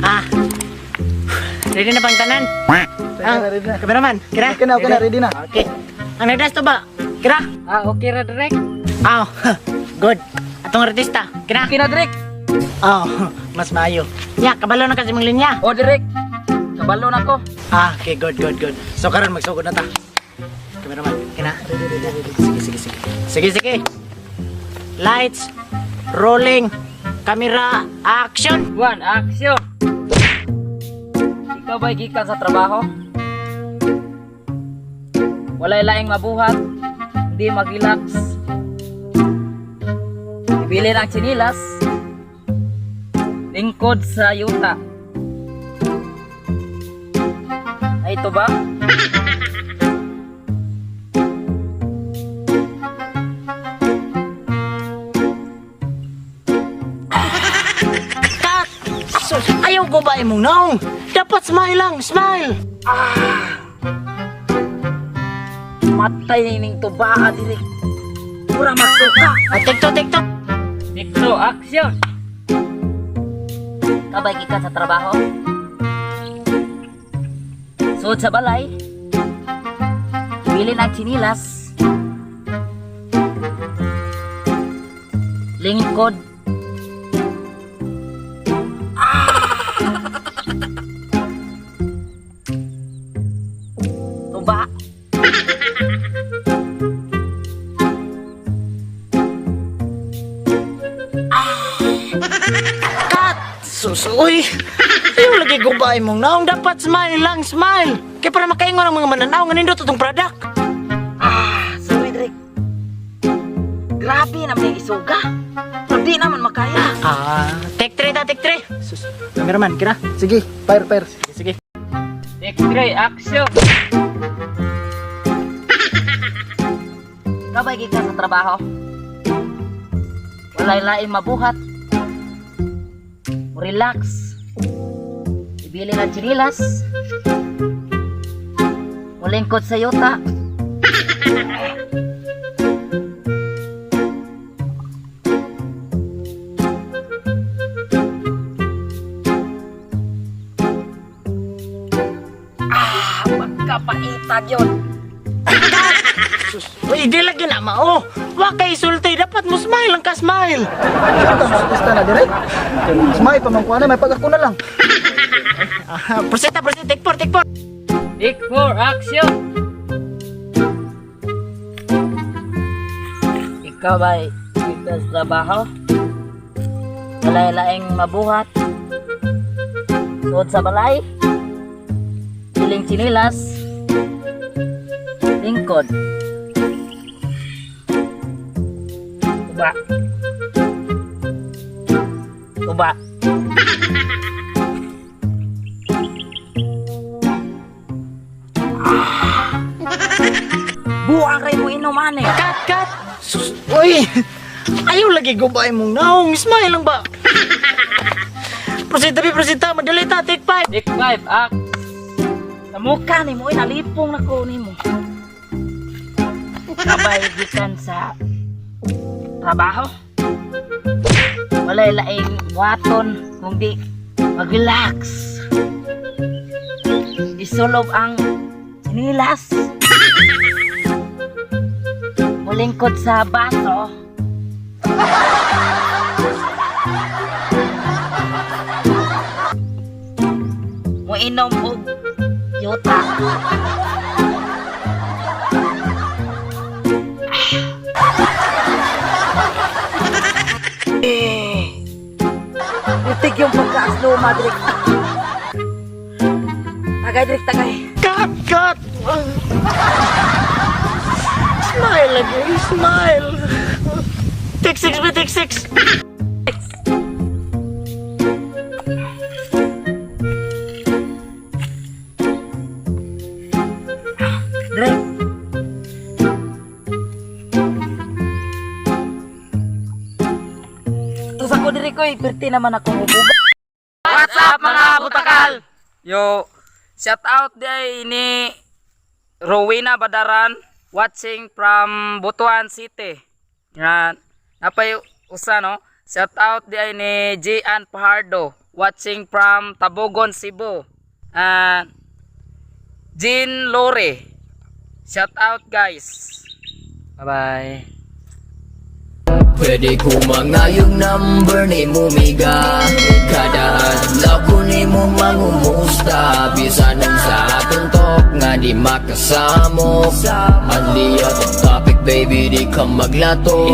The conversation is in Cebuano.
Ah. Ready na bang tanan? Ready na, ready na. Cameraman, kira? Okay na, ready na. Okay. Ang nagdas to ba? Kira? Ah, okay ra, direk. Ah, good. Atong artista, kira? Okay na, direk. Oh, mas maayo. Ya, kabalo na kasi mong linya. O, direk. Kabalo na ko. Ah, okay, good, good, good. So karon magsugod na ta. Cameraman, kina. Sige, sige, sige. Sige, sige. Lights, rolling, camera, action. One, action. Ikaw ba'y gikan sa trabaho? Walay laing mabuhat, hindi mag-relax. Ibili ng tsinilas, lingkod sa yuta. Ay, ito ba? Cut! Sus, ayaw ko ba imong naong? Dapat smile lang, smile. Matay ning tubaa diri. Mura magsuka. Ah, take two, take two. Dikto, action! Kabay gikan sa trabaho? Suod sa balay? Bilin ang tsinilas? Lingkod? Ah! Tuba? Cut! Sus, uy. Ayaw lagi ko ba imong naong? Dapat smile lang, smile. Kaya para makaingon ang mga mananaw nga nindot atong product. Ah, sorry, Drake. Grabe naman yung isuga. Pero di naman makaya. Ah, take three ta, take three. Sus, cameraman, kira? Sige, fire, fire. Sige, sige. Take 3, action! Kabay gikan sa trabaho. Walay laing mabuhat. Relax. Ibili ng tsinilas. Mulingkod sa yuta. Ah, pagkapaitag yun. Sus, uy, di lagi na mao. Wa kay sulti, dapat mo smile lang ka smile. Saan ka artista na direk? Smile pa man ko na, may pag ako na lang. Ah, proceed ta, proceed, take four, take four. Take 4, action! Ikaw ba'y dito sa trabaho? Walay laing mabuhat. Suod sa balay. Piling tsinilas. Lingkod. Tuba. Tuba. Buang rin mo inuman eh. Cut, cut. Sus, uy. Ayaw lagi gubay mong naong. Smile lang ba? Proceed tabi, proceed ta. Madali ta, take five. Take 5, act. Sa mukha ni mo, ay nalipong na ko ni mo. Kabay gikan sa trabaho. Walay laing buhaton kung di mag-relax. Isulob ang sinilas. Mulingkod sa baso. Muinom og yuta. Itig yung pagkaaslo, madrik. Tagay, Drik, tagay. Cut, cut. Smile lagi, smile. Take six, be take six. Drik. Tusa ko diri koy, perti naman ako mubuga. What's up, mga butakal? Yo, shout out day ni Rowena Badaran watching from Butuan City. Yan. Napay usa, no. Shout out day ni Gian Pajardo. watching from Tabogon, Cebu. Jean Lore. Shout out, guys. Bye-bye. Pwede ko mangayong number ni Mumiga. Kada adlaw ko ni mo mangumusta. Bisan ang sa atong talk nga di makasamok. Only out of topic, baby, di ka maglato.